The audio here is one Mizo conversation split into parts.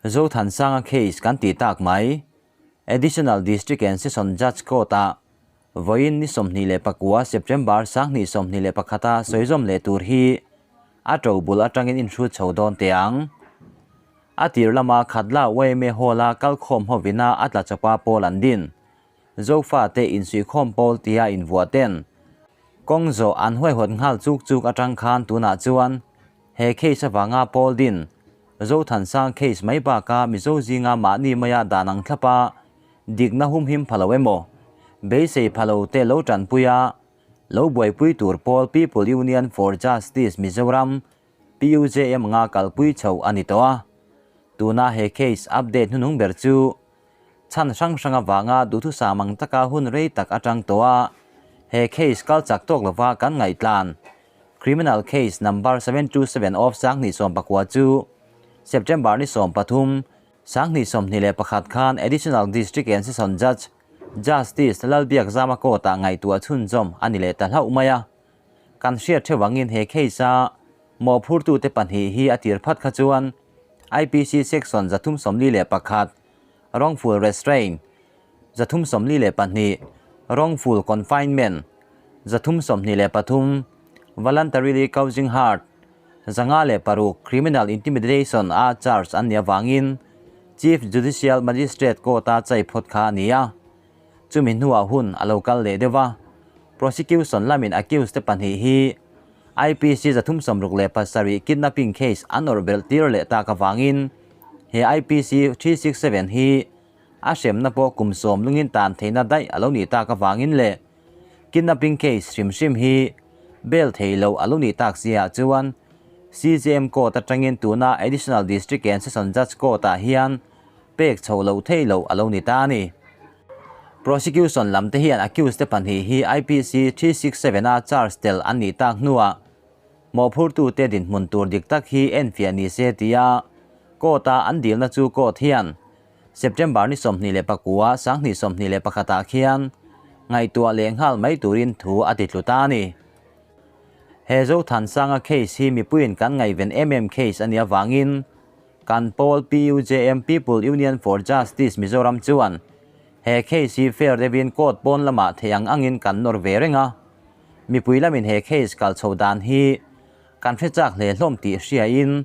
Zothansanga case kan ti tak mai. Additional District and Session Judge Court-ah vawiin ni 29 September 2021-a sawizawm leh tur hi a to bul atangin inhrut chho dawn teh ang. A tir lama Khatla yma Hall-a kalkhawm hovina a tla chawpa pawl an din. Zofate insuihkhawm pawl tia invuah ten kawng zawh an huaihawt nghal chuk chuk atang khan tunah chuan he case avanga pawl din Zothansang case mai baka Mizo zinga mahni maia dan ang thlapa dikna humhim pha lo emaw beisei pha lo te lo tanpui a lo buaipui tur pawl People Union for Justice Mizoram, PUJM, anga kalpui chho a ni tawh a. Tuna he case update hnuhnung ber chu Chhan hrang hrang avanga duhthusam ang taka hun rei tak atang tawh a, he case kal chak tawk lova kan ngaihtlan Criminal Case Number 727 of 2019 chu September ni 13, 2021 khan Additional District and Session Judge, Justice Lalbiakzama Court-ah ngaihtuah chhunzawm a ni leh ta hlauh mai a. Kan hriat theuh angin he case-a mawhphurtute pahnih hi a tir phat kha chuan IPC Section 341, Wrongful restraint, 342, Wrongful confinement, 323, Voluntarily causing hurt, 506, Criminal intimidation a charge an nih avangin Chief Judicial Magistrate Court-a chai phawt kha a ni a. Chumi hnuah hun a lo kal leh deuh a, Prosecution lamin accused te pahnih hi IPC 367 kidnapping case an awrh belh tir leh tak avangin he IPC 367 hi a hremna pawh kum sawm lungin tan theihna daih a lo nih tak avangin leh kidnapping case hrim hrim hi bail thei lo a lo nih tak si ah chuan CJM Court atangin tuna Additional District and Session Judge Court ah hian pek chho loh theih loh a lo ni ta a ni. Prosecution lam te hian accused te pahnih hi IPC 367 a charge tel an nih tak hnuah mawhphurtute dinhmun tur dik tak hi enfiah ni se tia court a an dilna chu court hian September ni 29 2021 ah khian ngaihtuah leh nghal mai turin thu a ti tlu ta a ni. He Zothansanga case hi mipuiin kan ngaihven em em case a nih avangin Kan pawl PUJM People Union for Justice Mizoram chuan he case hi fair deuhin court pawn lamah theih ang angin kan nawr ve reng a. Mipui lamin he case kal chho dan hi kan hre chak hle hlawm tih hriain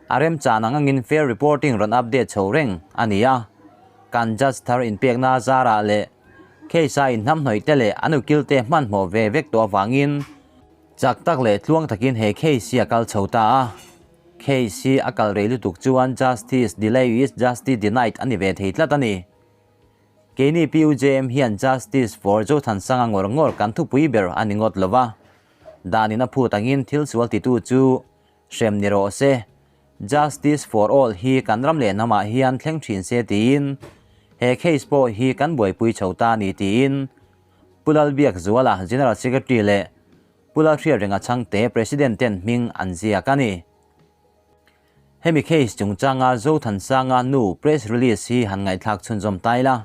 a remchan ang angin fair reporting rawn update chho reng a ni a. Kan judge thar inpekna zarah leh case a inhnamhnawih te leh an ukil te hmanhmawh ve vek tawh avangin chak tak leh tluang takin he case hi a kal chho ta a. Case hi a kal rei lutuk chuan justice delay is justice denied a ni ve thei tlat a ni. Keini PUJM hian justice for Zothansanga ngawr ngawr kan thupui ber a ni ngawt lo va. Danin a phut angin thil sual titu chu hrem ni rawh se. Justice for all hi kan ram leh hnamah hian thleng thin se tiin he case pawh hi kan buaipui chho ta a ni tiin Pu Lalbiakzuala, General Secretary leh Pu Lalhriatrenga chhangte President ten hming an ziak a ni. Hemi case chungchanga Zothansanga nu press release hi han ngaihthlak chhunzawm ta ila.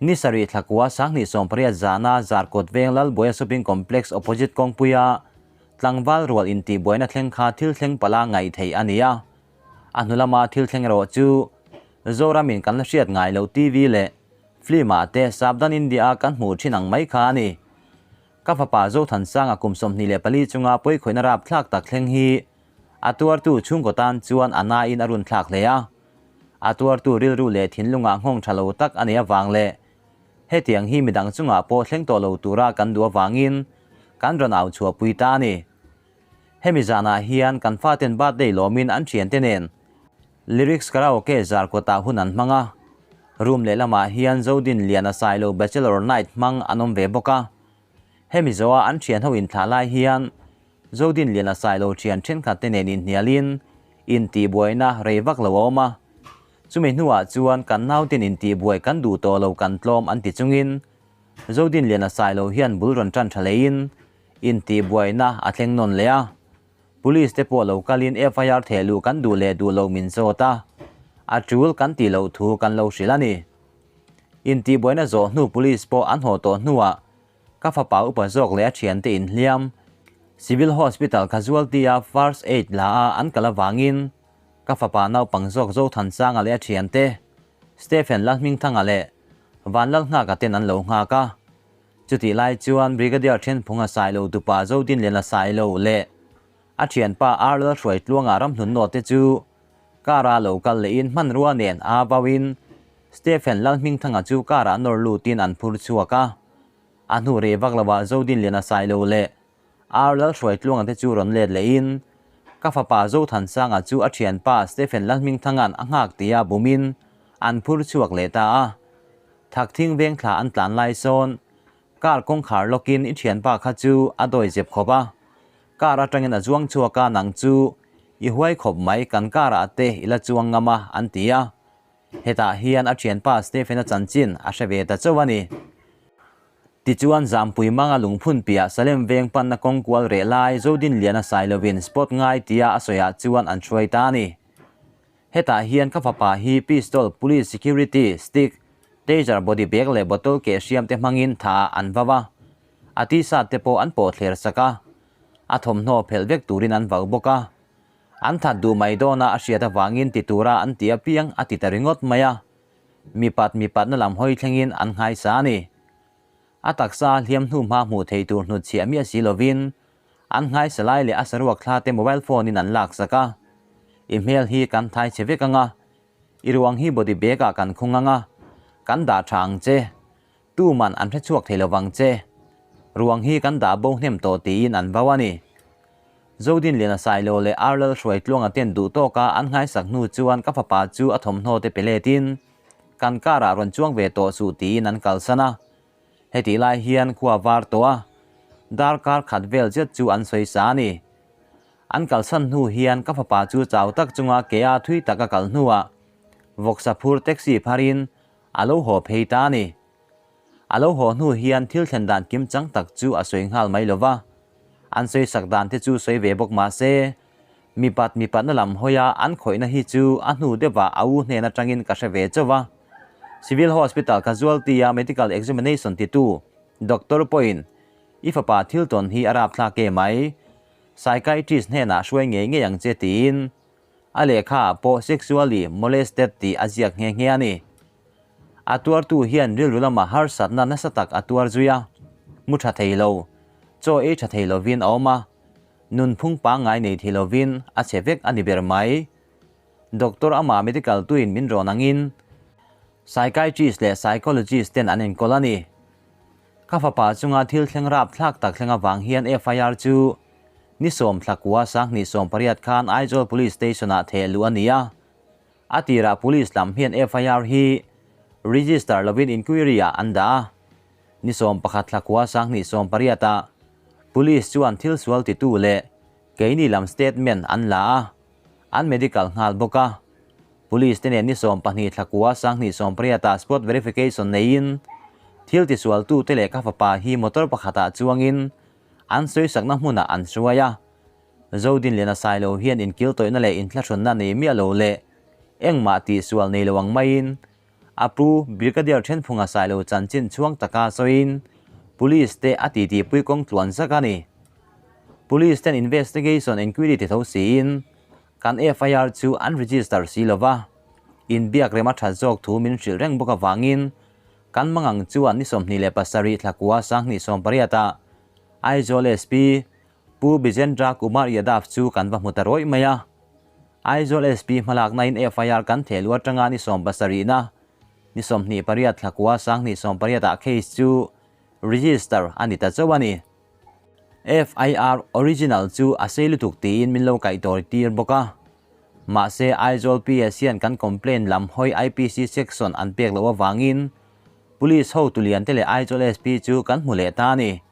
Ni sarih thlakua 2018 zana Zarkawt veng Lalbuaia Shopping Complex opposite kawngpuia tlangval rual intihbuaina thleng kha thil thleng pala ngaih theih a ni a. A hnu lama thil thleng erawh chu Zoramin kan la hriat ngai loh TV leh film-ah te Savdhan India-a kan hmuh thin ang mai kha a ni. Ka fapa Zothansanga kum 24 chunga pawikhawihna rapthlak tak thleng hi a tuartu chhungkaw tan chuan a nain a run thlak hle a. A tuartu rilru leh thinlungah nghawng tha lo tak a nei avang leh hetiang hi midang chungah pawh thleng tawh lo tura kan duh avangin kan rawn au chhuahpui ta a ni. Hemi zanah hian kan faten birthday lawmin an thiante nen Lyrics Karaoke zar kawtah hun an hmang a, room lehlamah hian Zodin Liana Sailo Bachelor Night hmang an awm ve bawk a. Hemi zawha an thian ho inthlah lai hian Zodin Liana Sailo thian thenkhat te nen inhnialin intihbuaina rei vak lo a awm a. Chumi hnuah chuan kan nautin intihbuai kan duh tawh lo kan tlawm an ti chungin Zodin Liana Sailo hian bul rawn tan tha leiin intihbuaina a thleng nawn leh a. Police te pawh lo kalin FIR theh luh kan duh leh duh lo min zawt a, a tul kan tih loh thu kan lo hrilh a ni. Intihbuaina zawh hnu police pawh an haw tawh hnuah ka fapa upa zawk leh a thiante inhliam Civil Hospital Casualty-a First Aid la a an kal avangin. Ka fapa naupang zawk Zothansanga leh a thiante Stephen Lalhmingthanga leh Vanlalnghaka ten an lo nghak a. Chutih lai chuan Brigadier Thenphunga Sailo tupa Zodinliana Sailo leh a thianpa Arlal Hruaitluanga Ramhlunnaw te chu car-a lo kal lehin hmanrua nen a vauin Stephen Lalhmingthanga chu car-ah nawr lutin an phur chhuak a. A hnu rei vak lovah Zodinliana Sailo leh Ar Lalhruaitluanga te chu rawn let lehin ka fapa Zothansanga chu a thianpa Stephen Lalhmingthanga'n a nghak tia bumin an phur chhuak leh ta a. Thakthing veng thla an tlan lai sawn car kawngkhar lawkin i thianpa kha chu a dawi zep khawp a, car atangin a zuang chhuak a nang chu i huai khawp mai kan car ah te i la chuang ngam a an ti a. Hetah hian a thianpa Stephen-a chanchin a hre ve ta chauh a ni. Tichuan Zampui manga lungphun piah Salem veng panna kawng kual reh lai Zodinliana Sailovin spot ngai tia a sawiah chuan an hruai ta a ni. Hetah hian ka fapa hi pistol, police security, stick, taser, body bag leh bottle keh hriam te hmangin tha an vau a. A t-shirt te pawh an pawh thler sak a. A thawmhnaw phelh vek turin an vau bawk a. An that duh mai dawna a hriat avangin ti tura an ti apiang a ti ta ringawt mai a. Mipat mipatna lam hawi thlengin an nghaisa a ni. A taksa hliam hnu hma hmuh thei tur hnutchhiah miah si lovin an nghaisa lai leh a saruak thla te mobile phone in an laksak a. I hmel hi kan thai che vek ang a, i ruang hi body bag ah kan khung ang a, kan dah tha ang che, tuman an hrechhuak thei lovang che. Ruang hi kan dah bo hnem tawh tiin an vau a ni. Zodinliana Sailo leh Arlal Hruaitluanga ten duh tawka an nghaisak hnu chuan ka fapa chu a thawmhnaw te pe letin kan car ah rawn chuang ve tawh suh tiin an kalsan a. Hetih lai hian khua var tawh a, darkar khat vel zet chu an sawi sa a ni. An kalsan hnu hian ka fapa chu chau tak chunga ke a thui tak a kal hnuah vawksa phur taxi pharin a lo haw phei ta a ni. A lo haw hnu hian thil thlen dan kim chang tak chu a sawi nghal mai lo va, an sawi sak dan te chu sawi ve bawk mah se, mipat mipatna lam hawia an khawihna hi chu a hnu deuhah a u hnen atangin ka hre ve chauh a. Civil Hospital Casualty-a Medical Examination titu Doctor pawhin i fapa thil tawn hi a rapthlak e mai, Psychiatrist hnenah hruai ngei ngei ang che tiin a lehkhaah pawh sexually molested tih a ziak nghe nghe a ni. A tuartu hian rilru lama harsatna nasa tak a tuar zui a, mu tha thei lo, chaw ei tha thei lovin a awm a, nunphung pangngai nei thei lovin a chhe vek a ni ber mai. Doctor ama medical tuin min rawn angin psychiatrist leh psychologist ten an enkawl a ni. Ka fapa chunga thil thleng rapthlak tak thleng avang hian FIR chu ni 10 thla 2018 khan Aizawl Police Station-ah theh luh a ni a. A tirah Police lam hian FIR hi register lovin inquiry ah an dah a. Ni 11 thla 2018 ah Police chuan thil sual titu leh keini lam statement an la a, an medical nghal bawk a. Police te nen ni 12 thla 2018 ah spot verification neiin thil tisualtu te leh ka fapa hi motor pakhatah chuangin an sawisakna hmunah an hruai a. Zodinliana Sailo hian inkil tawihna leh inthlahrunna nei miah lo leh engmah tihsual nei lo ang maiin a pu Brigadier Thenphunga Sailo chanchin chhuang taka sawiin Police te a titipui kawng tluan zak a ni. Police ten investigation enquiry ti tho siin kan FIR chu an register si lova, inbiak rem a that zawk thu min hrilh reng bawk avangin kan mangang chuan ni 27 thla 2018 ah Aizawl SP Pu Bijendra Kumar Yadav chu kan va hmu ta rawih mai a. Aizawl SP hmalaknain FIR kan theh luh atanga ni 70 na ni 28 thla 2018 ah case chu register a ni ta chauh a ni. FIR original chu a sei lutuk tiin min lo kaihtawi tir bawk a. Mahse Aizawl PS hian kan complaint lam hawi IPC section an pek loh avangin Police hotu lian te leh Aizawl SP chu kan hmu leh ta a ni.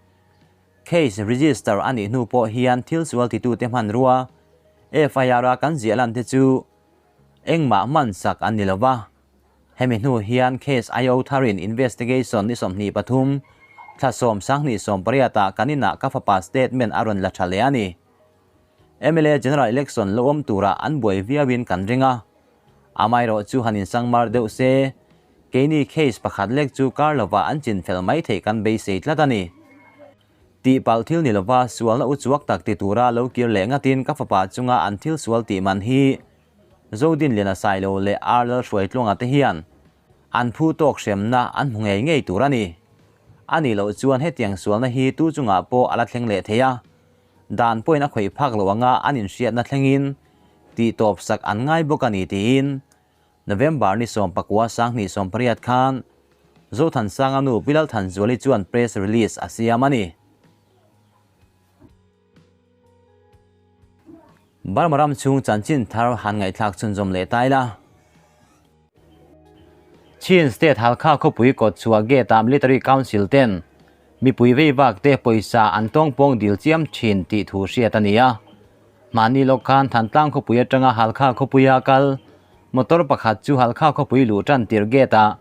Case register a nih hnu pawh hian thil sual titute hmanrua FIR-a kan ziah lan te chu engmah hman sak an ni lo va. Hemi hnu hian case IO tharin investigation ni 23 thla 10 2018 ah kan inah ka fapa statement a rawn la tha leh a ni. Mla General Election lo awm turah an buai viauin kan ring a. Amaherawh chu han insangmar deuh se, keini case pakhat lek chu kar lova an chin fel mai theih kan beisei tlat a ni. Tihpalh thil ni lova sualna u chuak tak ti tura lo kir leh ngatin ka fapa chunga an thil sual tih man hi Zodinliana Sailo leh Ar Lalhruaitluanga te hian an phu tawk hremna an hmu ngei ngei tur a ni. A nih loh chuan hetiang sualna hi tu chungah pawh a la thleng leh thei a, dan pawhin a khawih phak loh anga an inhriatna thlengin tihtawp sak an ngai bawk a ni tiin November ni 19 2018 khan Zothansanga nu Pi Lalthanzuali chuan press release a siam a ni. Burma ram chhung chanchin thar han ngaihthlak chhunzawm leh ta ila. Chin State Halkha khawpui kawt chhuah gate ah Military Council ten mipui vei vak te pawisa an tawngpawng dil chiam thin tih thu hriat a ni a. Mahni lawk khan Thantlang khawpui atanga Halkha khawpuia kal motor pakhat chu Halkha khawpui luh tan tir gate ah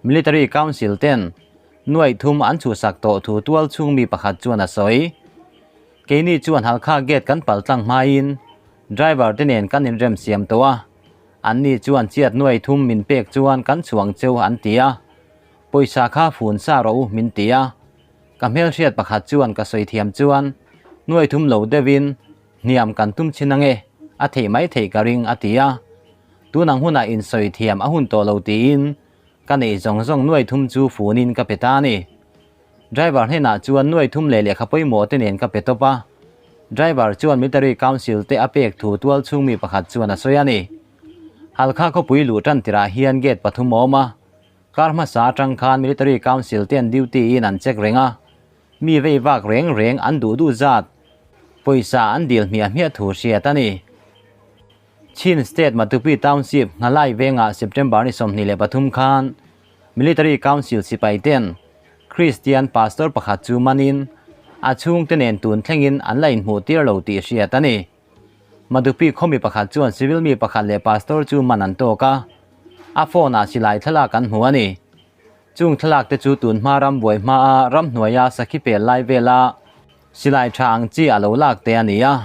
Military Council ten nuaih thum an chhuhsak tawh thu tual chhung mi pakhat chuan a sawi. Keini chuan Halkha gate kan pal tlang hmain driver te nen kan inrem siam tawh a, anni chuan chiat nuaih thum min pek chuan kan chhuang cheu an ti a, pawisa kha fun sa rawh u min ti a. Ka hmelhriat pakhat chuan ka sawi thiam chuan nuaih thum lo deuhin hniam kan tum chin ange, a theih mai theih ka ring a ti a. Tunang hunah insawi thiam a hun tawh lo tiin Ka neih zawng zawng nuai thum chu funin ka pe ta a ni. Driver hnenah chuan nuai thum leh lehkha pawimawh te nen ka pe tawp a. Driver chuan Military Council te a pek thu tual chhung mi pakhat chuan a sawi a ni. Halkha khawpui luh tan tirah hian gate pathum a awm a. Kar hmasa atang khan Military Council te an duty in an check reng a. Mi vei vak reng reng an duh duh zat pawisa an dil hmiah hmiah thu hriat a ni. Chin State Matupi Township Nghalai vengah September ni 23 khan Military Council sipai ten Christian Pastor pakhat chu manin a chhungte nen tun thlengin an la inhmuh tir lo tih hriat a ni. Matupi khawmi pakhat chuan civil mi pakhat leh Pastor chu man an tawk a, a phone ah silai thlalak an hmu a ni. Chung thlalak te chu tun hma ram buai hmaa ramhnuaia sakhi pel lai vela silai tha ang chi a lo lak te a ni a.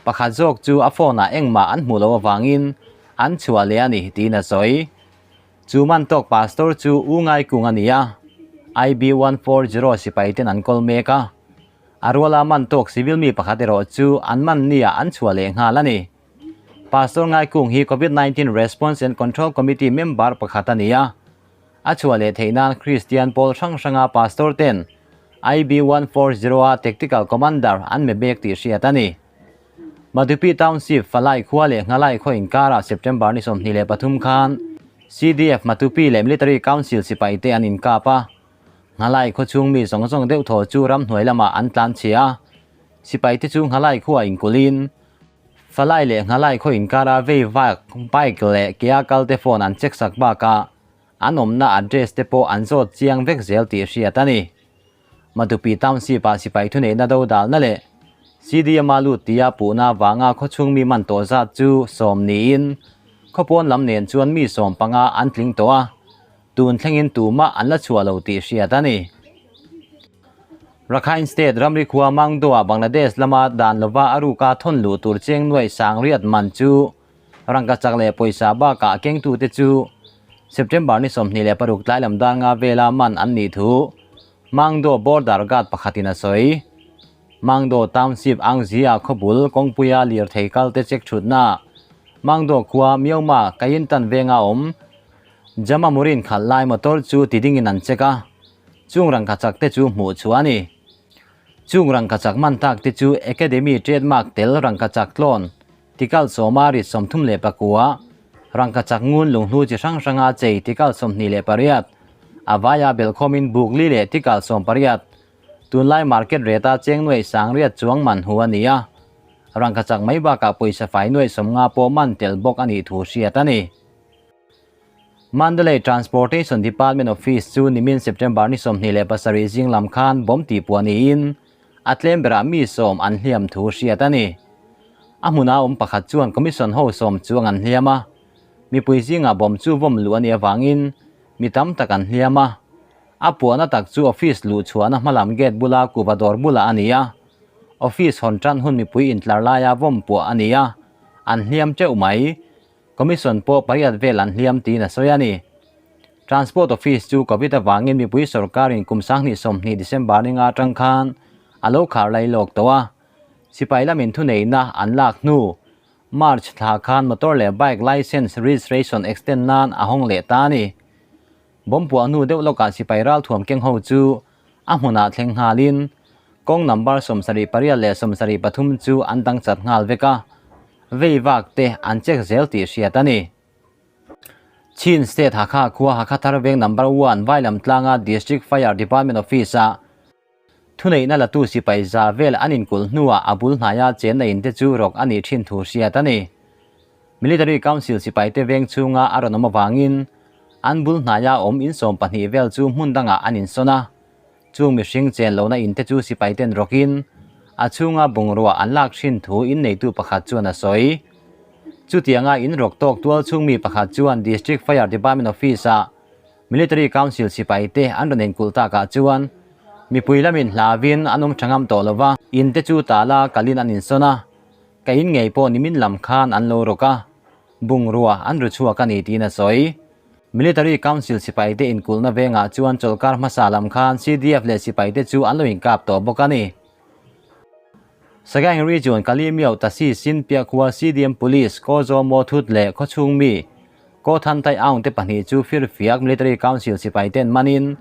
Pakhat zawk chu a phone ah engmah an hmuh loh avangin an chhuah leh a ni tiin a sawi. Chu man tawk pastor chu U Ngaikung a ni a, IB 140 sipai ten an kawl mek a. A ruala man tawk civil mi pakhat erawh chu an man nia an chhuah leh nghal a ni. Pastor Ngaikung hi Covid 19 Response and Control Committee member pakhat a ni a. A chhuah leh theih nan Kristian pawl hrang hranga pastor ten IB 140 a Tactical Commander an me bek tih hriat a ni. Matupi Township, Falai khua leh Nghalai khaw inkarah September ni 23 khan CDF Matupi leh Military Council sipai te an inkap a. Nghalai khaw chhung mi zawng zawng deuh thaw chu ramhnuai lamah an tlan chhia a. Sipai te chu Nghalai khua inkulhin Falai leh Nghalai khaw inkara vei vak bike leh kea kal te phone an check sak bakah an awmna address te pawh an zawt chiang vek zel tih hriat a ni. Matupi Township ah sipai thuneihna do dalna leh CDM a lut tia puhna avanga khawchhung mi man tawh zat chu sawm niin khawpawn lam nen chuan mi 15 an tling tawh a, tun thlengin tumah an la chhuah lo tih hriat a ni. Rakhine State ramri khua Mangdoa Bangladesh lama dan lova a ruka thawn luh tur cheng nuaih sang riat man chu rangkachak leh pawisa bakah kengtute chu September ni 26 tlai lam dar nga vela man an nih thu Mangdo Border Guard pakhatin a sawi. Mangdo Township Angzia khawbul kawngpuia lirthei kalte check thutna Mangdo khua Myaungma Kayintan venga awm Jama Murin khalh lai motor chu tidingin an check a, chung rangkachak te chu hmuh chhuah a ni. Chung rangkachak man tak te chu Academy trademark tel rangkachak tlawn tikal sawma rit 39, rangkachak ngun lunghlu chi hrang hranga chei tikal 28, a vaia belhkhawmin buk li leh tikal 18, tunlai market rate a cheng nuaih sang riat chuang man hu a ni a. Rangkachak mai bakah pawisa fai nuaih 50 pawh man tel bawk a nih thu hriat a ni. Mandalay Transportation Department Office chu nimin September ni 27 zing lam khan bomb tih puah niin a tlem berah mi sawm an hliam thu hriat a ni. A hmuna awm pakhat chuan Commission ho sawm chuang an hliam a, mipui zingah bomb chu vawm luh a nih avangin mi tam tak an hliam a. A puahna tak chu office luh chhuahna hmalam gate bula kuva dawr bulah a ni a, office hawn tan hun mipui intlar laia vawm puah a ni a, an hliam teuh mai. Commission pawh pariat vel an hliam tiin a sawi a ni. Transport Office chu Covid avangin mipui sorkarin kum 2020 December ni nga atang khan a lo khar lai lawk tawh a. Sipai lamin thuneihna an lak hnu March thla khan motor leh bike licence registration extend nan a hawng leh ta a ni. Bomb puah hnu deuh lawkah sipai ralthuam keng ho chu a hmunah thleng nghalin kawng number 78 leh 73 chu an dang chat nghal vek a, vei vak te an check zel tih hriat a ni. Chin State Hakha khua Hakha Thar Veng Number One Vailam tlanga District Fire Department Office-ah Thuneihna latu sipai za vel an inkulh hnuah a bul hnaia chenna in te chu rawk a nih thin thu hriat a ni. Military Council sipaite veng chhunga a rawn awm avangin an bul hnaia awm in 12 vel chu hmun dangah an insawn a. Chung mihring chen lohna in te chu sipaiten rawkin a chhunga bungrua an lak thin thu inneitu pakhat chuan a sawi. Chutianga in rawk tawk tual chhung mi pakhat chuan District Fire Department Office-ah Military Council sipai te an rawn inkulh takah chuan mipui lamin hlauin an awm tha ngam tawh lo va. In te chu tala kalin an insawn a, ka in ngei pawh nimin lam khan an lo rawk a, bungrua an ru chhuak a ni tiin a sawi. Military Council sipai te inkulhna vengah chuan chawlhkar hmasa lam khan CDF leh sipai te chu an lo inkap tawh bawk a ni. Sagaing Region Kalimiao Tasi Sin piah khua CDM Police Ko Zaw Maw Thut leh khawchhung mi Ko Than Tai Aung te pahnih chu Firfiak Military Council sipai ten manin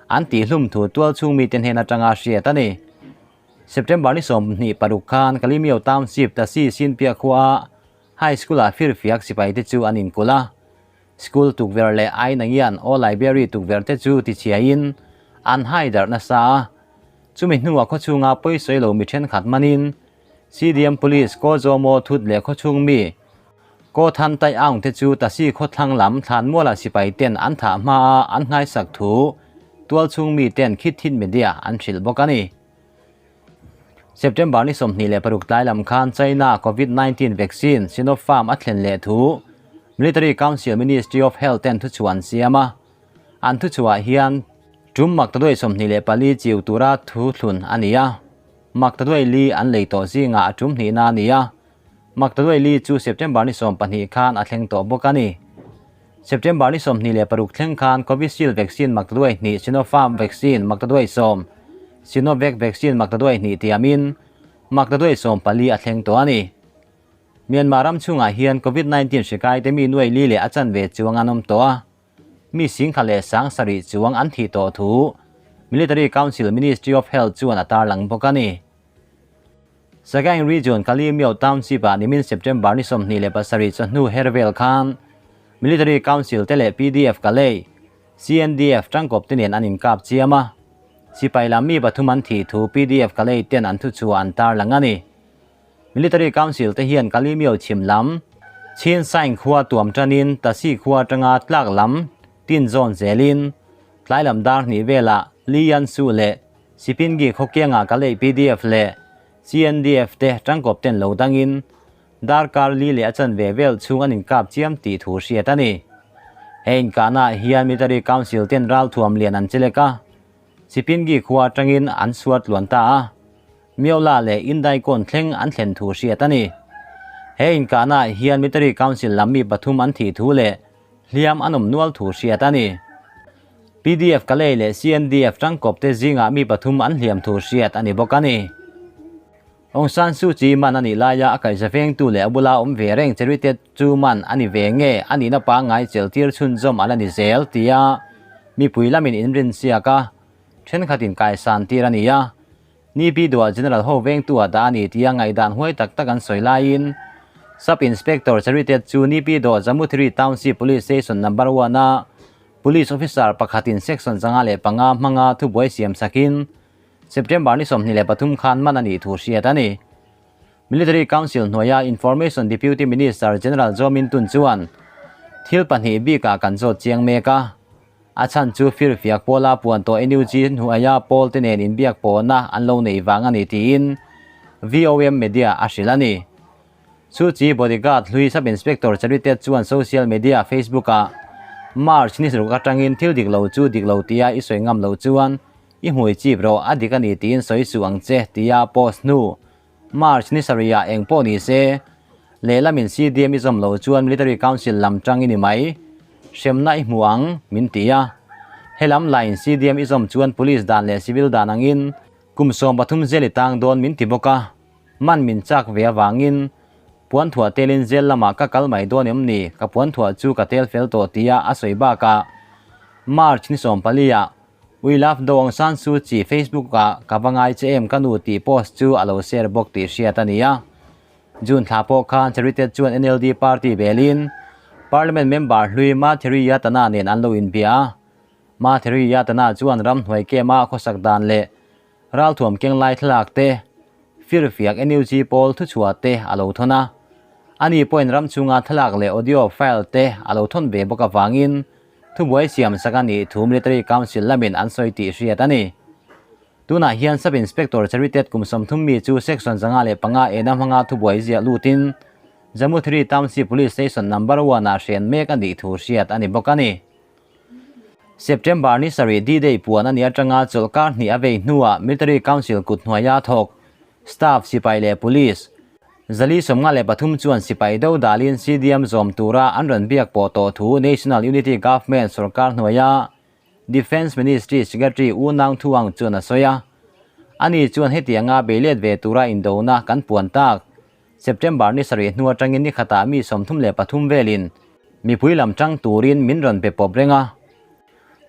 an tihhlum thu tual chhung mite hnen atanga hriat a ni. September ni 26 khan Kalimiao Township Tasi Sin piah khua High School ah Firfiak sipai te chu an inkulh a. School tukverh leh Ainangian aw library tukverh te chu tichhiain an hai darh nasa a. Chumi hnuah khawchhunga pawisawi lo mi thenkhat manin CDM Police Ko Zaw Maw Thut leh khawchhung mi Ko Than Tai Aung te chu Tasi khawthlang lam Thlanmuala sipai ten an thah hmaa an nghaisak thu tualchhung mi ten Khit Thit Media an hrilh bawk a ni. September ni 26 tlai lam khan China Covid 19 vaccine Sinopharm a thlen leh thu Military Council Ministry of Health ten thuchhuah an siam a. An thuchhuah hian tum maktaduai 24 chiu tura thu thlun a ni a. Maktaduai li an lei tawh zingah a tum hnihna a ni a. Maktaduai li chu September ni 12 khan a thleng tawh bawk a ni. September ni 26 thleng khan Covishield vaccine maktaduai hnih Sinopharm vaccine maktaduai 10, Sinovac vaccine maktaduai hnih tiamin maktaduai 14 a thleng tawh a ni. Myanmar ram chhungah hian Covid 19 hri kaite mi nuai li leh a chanve chuang an awm tawh a. Mi singkha leh sang sarih chuang an thih tawh thu Military Council Ministry of Health chuan a tarlang bawk a ni. Sagaing Region Kalimiao Township ah nimin September ni 27 chawhnu her vel khan Military Council te leh PDF Kalay, CNDF tangkawp te nen an inkap chiam a. Sipai lam mi pathum an thih thu PDF Kalay ten an thuchhuah an tarlang a ni. Military Council te hian Kalimiao chhim lam, Chin Saing khua tuam tanin Tasi khua atanga tlak lam tin zawn zelin tlai lam dar hnih velah Li Yan Su leh Sipingi khawkianga Kalay PDF leh CNDF te tangkawp ten lo dangin darkar li leh a chanve vel chhung an inkap chiam tih thu hriat a ni. He inkahnaah hian Military Council ten ralthuam lian an chelek a, Sipingi khua atangin an suar tluan ta a. Miola leh Indaikawn thleng an thlen thu hriat a ni. He inkahnaah hian Military Council lam mi pathum an thih thu leh hliam an awm nual thu hriat a ni. PDF Kalay leh CNDF tangkawp te zingah mi pathum an hliam thu hriat a ni bawk a ni. Aung San Suu Kyi man a nih laia a kaihza vengtu leh a bula awm ve reng Cherite chu man a ni ve nge a nihna pangngai cheltir chhunzawm a la ni zel tia mipui lamin inrinsiak a, thenkhatin kaisan tir a ni a. Ni Pi Duah General ho vengtu ah dah a ni tia ngaihdan huai tak tak an sawi laiin Sub Inspector Charitet chu Ni Pi Duah Jamuthiri Township Police Station Number One a Police Officer pakhatin Section 505 hmanga thubuai siam sakin September ni 23 khan man a nih thu hriat a ni. Military Council hnuaia Information Deputy Minister General Zaw Min Tun chuan thil pahnih bikah kan zawt chiang mek a. A chhan chu firfiak pawla puan tawh NUG hnuaia pawl te nen inbiak pawhna an lo nei vang a ni tiin VOM Media a hrilh a ni. Suu Kyi bodyguard hlui Sub Inspector Charitet chuan social media Facebook ah March ni ruk atangin thil dik lo chu dik lo tia i sawi ngam loh chuan i hmui chip rawh a dik a ni tiin sawi suh ang che tia post hnu March ni sarih ah eng pawh ni se, lehlamin CDM i zawm loh chuan Military Council lam tang i ni mai, hremna i hmu ang, min ti a. Helam lain CDM i zawm chuan Police dan leh Civil dan angin kum 13 zel i tang dawn min ti bawk a, man min chak ve avangin. Puanthuah telin jail lamah ka kal mai dawn em ni? Ka puanthuah chu ka tel fel tawh tia a sawi bakah March ni 14 ah We love Daw Aung San Suu Kyi Facebook ah ka va ngai che em ka nu tih post chu a lo share bawk tih hriat a ni a. June thla pawh khan Charitet chuan NLD party belin Parliament member hlui Matheri Yatana nen an lo inbia a. Matheri Yatana chuan ramhnuai camp-a khawsak dan leh ralthuam keng lai thlalak te, firfiak NUG pawl thuchhuah te a lo thawn a. Ani pawhin ram chhunga thlalak leh audio file te a lo thawn ve bawk avangin thubuai siam sak a nih thu Military Council lamin an sawi tih hriat a ni. Tunah hian Sub Inspector Charitet kum 30 mi chu Section 505 ena hmanga thubuai ziah lutin Jammuthiri Township Police Station Number One ah hren mek a nih thu hriat a ni bawk a ni. September ni sarih D-Day puan a nih atanga chawlhkar hnih a vei hnuah Military Council kut hnuaia thawk Staff, sipai leh Police 453 chuan sipai do dalin CDM zawm tura an rawn biak pawh tawh thu National Unity Government sorkar hnuaia Defence Ministry Secretary U Naung Thuang chuan a sawi a. Ani chuan hetianga beilet ve tura indona kan puan tak September ni sarih hnu atangin ni khatah mi 33 velin mipui lam tang turin min rawn pe pawp reng a.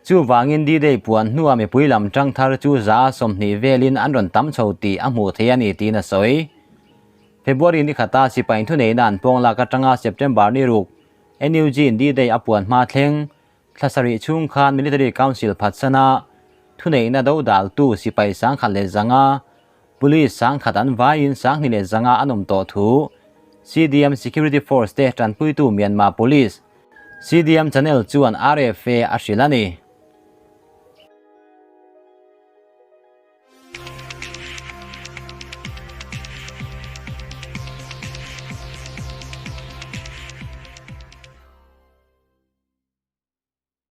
Chuvangin D-Day puan hnua mipui lam tang thar chu 120 velin an rawn tam chho tih a hmuh thei a ni tiin a sawi. February ni khata sipai thuneihna an pawng lak atanga September ni ruk NUG in D-Day a puan hma thleng thla sarih chhung khan Military Council phatsana thuneihna do daltu sipai 1100, Police 1000 an vaiin 2100 an awm tawh thu CDM Security Force te tanpuitu Myanmar Police CDM Channel chuan RFA a hrilh a ni.